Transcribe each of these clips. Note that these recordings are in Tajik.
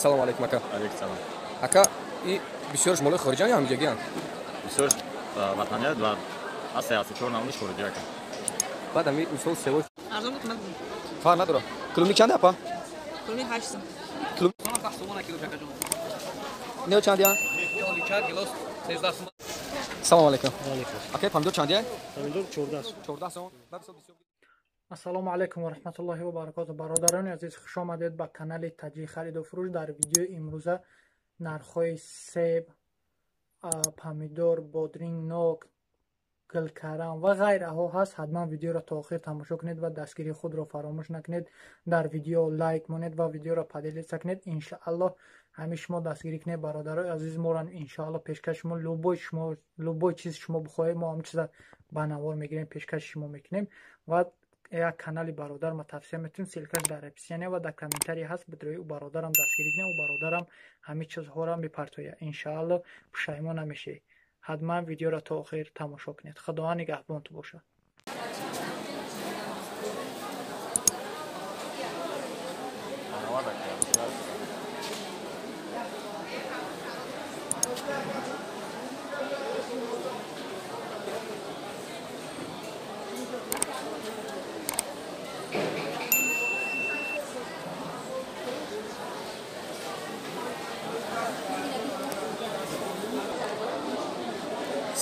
Салом алейкум, ака. Алейкум салом. Ака, и бисёрш молои хориҷиан ё ҳамиҷагиан? Бисёрш ватаният ва ҳастае ҳасти чор намудаш хориҷи, ака. Баъд ами мисол сево арзон буд, қимат буд. Фарқ надорад. Клубник чанде, апа? Клубник 8 сом. Клуб 10 сомона кило, акаҷон. Нео чандиян? Олича гилос 13 сом. Салом алейкум. Алейкум. Ака, помидор чандия? Помидор 14. 14 сом. Баъд мисол бисёр Ассалому алайкум ва раҳматуллоҳи ва баракоту. Бародарони азиз, хуш омадед ба канали Таҷи хариду фурӯш. Дар видеои имрӯза нархҳои себ, помидор, бодринг, нок, гулкарам ва ғайраҳо ҳаст. Ҳатман видеоро то охир тамошо кунед ва дастгирии худро фаромӯш накунед. Дар видео лайк монед ва видеоро поделиться кунед. Иншааллоҳ ҳамин шумо дастгирӣ кунед, бародарои азиз, моро иншааллоҳ пешкаши шумо любой, шумо любой чиз шумо бихоҳед, мо ҳамин чиза ба навор мегирем, пешкаши шумо мекунем. Ва як канали бародар ма тавсия метавонем, ссылка ш дар описание ва дар комментарий ҳаст. Бидрои ӯ бародарам дастгирӣ кунем, ӯ бародарам ҳамин чизҳоро мепартояд. Иншааллоҳ пушаймон намешавед. Ҳатман видеоро то охир тамошо кунед. Худованд нигаҳбонту бошад.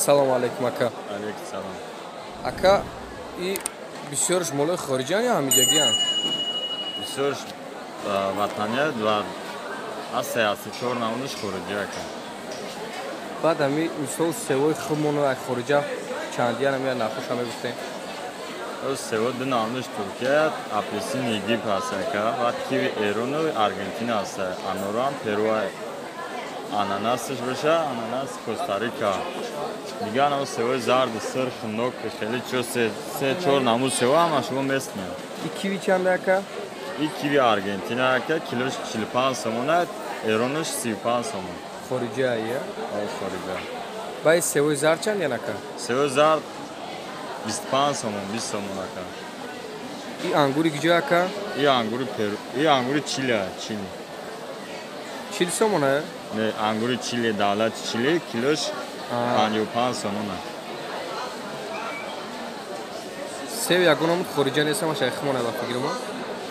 Салом алейкум, ака. Алейкум салом. Ака, и бисёрш молои хориҷиан ё ҳамиҷагиан? Бисёрш ватаният ва ҳастае ҳасти чор намудаш хориҷи, ака. Баъд ами мисол севои худмону ай хориҷа чандиян ами нархоша мегуфтем? Сево ду намудаш Туркия, апельсин Египт ҳаст, ака, ва киви Эрону Аргентина ҳаст, анорам Перуа, ананасаш боша, ананас Коста-Рика. Дигар намуд севои зарду, сирх, нок, хеле чо се чор намуд сево ҳама шумо местнем. И киви чанда, ака? И киви Аргентина, ака, килош 45 сомона, эронаш 35 сомон. Хориҷа, я? О, хориҷа. Баъд севои зард чандиян, ака? Севои зард 25 сомон, 20 сомон, ака. И ангури куҷо, ака? И ангури Перу, и ангури Чили, Чили. 40 сомона? Не, ангури Чили, давлати Чили, килош 55 сомона. Сев ягон намуд хориҷа нест, ҳамаш ай химона ба фикрма?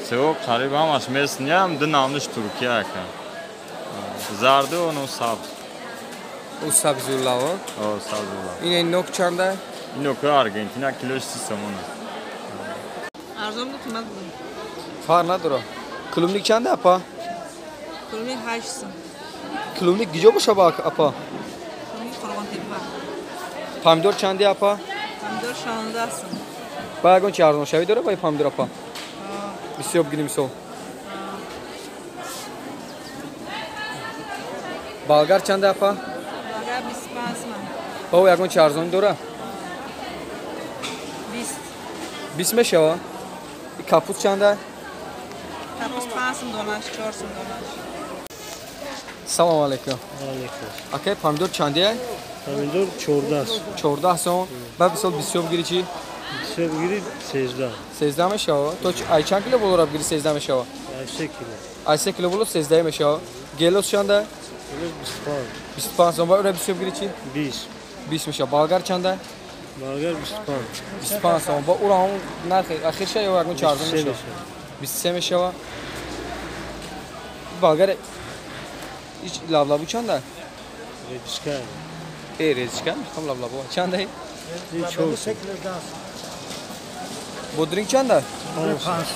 Сево қариб ҳамаш местниям, ду намудаш Туркия, ака. Зарду оно сабз. О, сабзулава? О, сабзулава. Ин нок чанда? Ин нок Аргентина, килош 30 сомона. Арзон буд, қимат буд. Фарқ надорад. Клубник чанда, апа? Клубник 8 сом. Клубник куҷо боша, апа? Клубник Қурғонтеппа. Помидор чанде, апа? Помидор 16 сом. Ба ягон чи арзоншавӣ дора ба помидор, апа? Бисёр бигирем мисол. Болгар чанде, апа? Болгар 25 сом. Ба ӯ ягон чи арзонӣ дора? 20. 20 мешава? И капуст чанда? Капуст 5 сом донаш, 4 сом донаш. Салом алейкум. Алейкум. Ака, помидор чандия? Помидор 14. 14 сом. Баъд мисол бисёр бигирӣ чӣ? Бисёр бигирӣ 13. 13 мешава? То ай чанд кило боло бигирӣ 13 мешава? Ай 3 кило. Ай 3 кило боло 13 мешава. Гелос чанда? Гелос 25. 25 сом. Баъд ура бисёр бигирӣ чӣ? 20. 20 мешава. Болгар чанда? Болгар 25. 25 сом. Ба ура ҳам нархи ахирша ё ягон чи арзон мешава? 23 мешава. Болгар ич лаблабу чанда? Редиска. Э, редиска? Мехоҳам лаблабу. Чанда? 4 сом. Бодринг чанда? 5.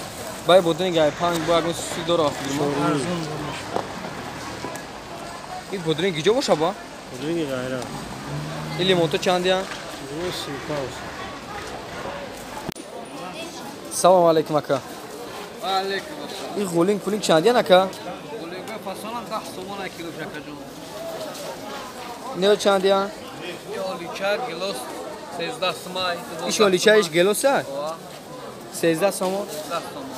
Бай бодринг ай 5 бо ягон суси дора филм. Ин бодринг куҷо боша, ба? Бодринг ғайра. Ин лимонто чандиян? Лимон 35. Салом алейкум, ака. Ва алейкум ассалом. Ин ғулинг пулинг чандиян, ака? Ғулинг фасонам 10 сомона кило, акаҷон. Нео чандиян? Олича гилос 13 сомон. Иш олича иш гелоса? 13 сомон. 13 сомон.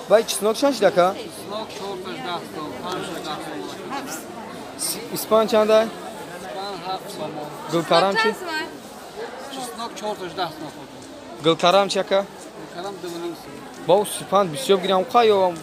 Бай чеснок чанд шуд, ака? Чеснок 4 10 сом, 5 10 сом. Испан чанда? Испан 7 сомон. Гулкарам чи? Чеснок 4 10 сом. Гулкарам чи, ака? Гулкарам 2,5 сом. Ба сипан бисёр гирам қа ё